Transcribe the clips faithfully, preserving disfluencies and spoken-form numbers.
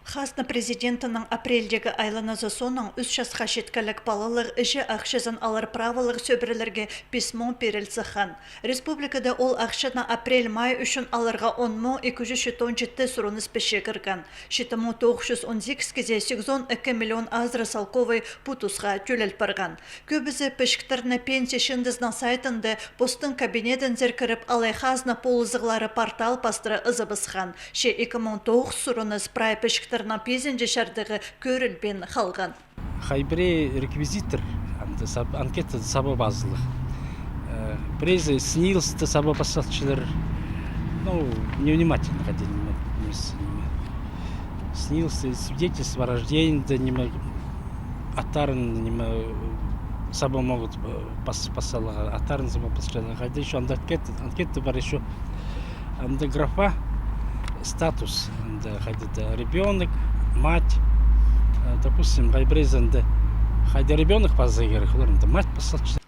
Хазна президентінің апрельдегі айланазы соонаң ӱс часха читкелек палалығ іҷе ахчазын алар праволығ сӧбірелерге пис муң пиріл сыххан. Республикада ол ахчаны апрель-май ӱчӱн аларға он муң ікі чӱс читон читі сурыныс пісче кірген. Читі муң тоғыс чӱс он сигіс кізее сигізон ікі миллион азыра салковай пу тусха тӧлел парған. Кӧбізі пічіктерні пенсия чыындызының сайтында постың кабинетінзер кіріп, алай хазна полызығлары портал пастыра ызыбысхан. Че ікі муң тоғыс сурыныс прай пічіктернің пизінҷі чардығы кӧрілбин халған. Хай пірее реквизиттер, анда саб-, анкетада саба пазылығ. Э, піреезі СНИЛС-ты саба пазылчалар. Ну, невнимательно хайди, ниме, ниме, ниме. СНИЛС, свидетельство о рождении, да, ниме, аттарын, ниме, саба могут, э, пас-, пазыларға, аттарын саба пазылчалар. Хайда ещё анда анкета, анкета пар ещё. Анда графа статус, анда хайда-да ребёнок, мать, э, допустим, хай піреезі анда хайда ребёнок паза кирек, олар анда мать пазылча.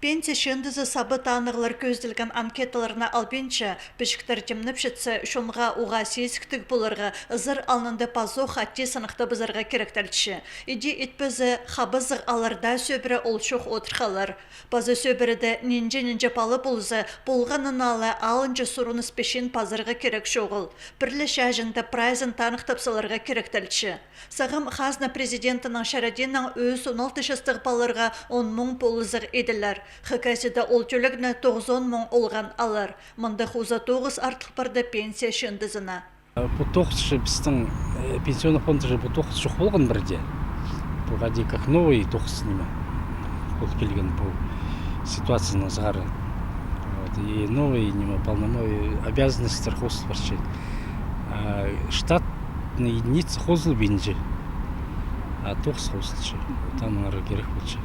Пенсия чыындызы саба танығлар кӧзіділген анкеталарны албинча, пічіктер тимнепчетсе, чонға уғаа сизіктіг поларға, ызар алнында пазох атти сыныхтабызарға киректелче. Иди итпезе, хабазығ аларда сӧбіре ол чох одырхалар. Паза сӧбіреде нинҷе-нинҷе пала полза, полғанына ла алынҷа сурыныс пісчең пазарға кирек чоғыл. Пір ле чааҷында прайзын таныхтап саларға киректелче. Сағам хазна президентінің чарадиинаң ӱс он алты частығ палаларға он муң полызығ иділер. Хакасияда ол тӧлегні тоғызон муң олған алар. Мында хоза тоғыс артыл парды пенсия чыындызына. Пу тоғыс че пістің, э, пенсионный фонд же пу тоғыс чох полған пірдее. Пу хайди как новый тоғыс ниме. Ол килген пу ситуацияның сығара. Вот, и новый ниме, полномочия, обязанностьтар хозыл парча. А штатный единица хозылбинча. А тоғыс хозылча. Таныңар кирек полча.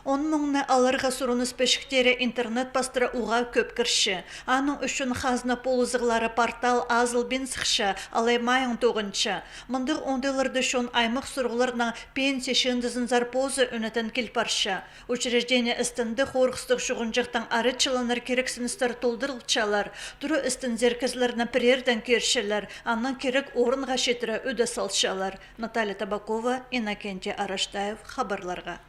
Он муңны аларға сурыныс пічіктері интернет пастыра уғаа кӧп кірче. Аның ӱчӱн хазна полызығлары портал азылбин сыхча, алай майың тоғынча. Мындағ оңдайларда чон аймах сурығларнаң пенсия чыындызынзар позы ӱнетін кил парча. Учреждение істінде хорғыстығ чуғынҷахтаң арачыланар кирексіністер толдырылчалар. Тура істензер кізілерні піреердең кирчелер, анаң кирек орынға читіре ӱде салчалар. Наталья Табакова, Иннокентий Араштаев, хабарларға.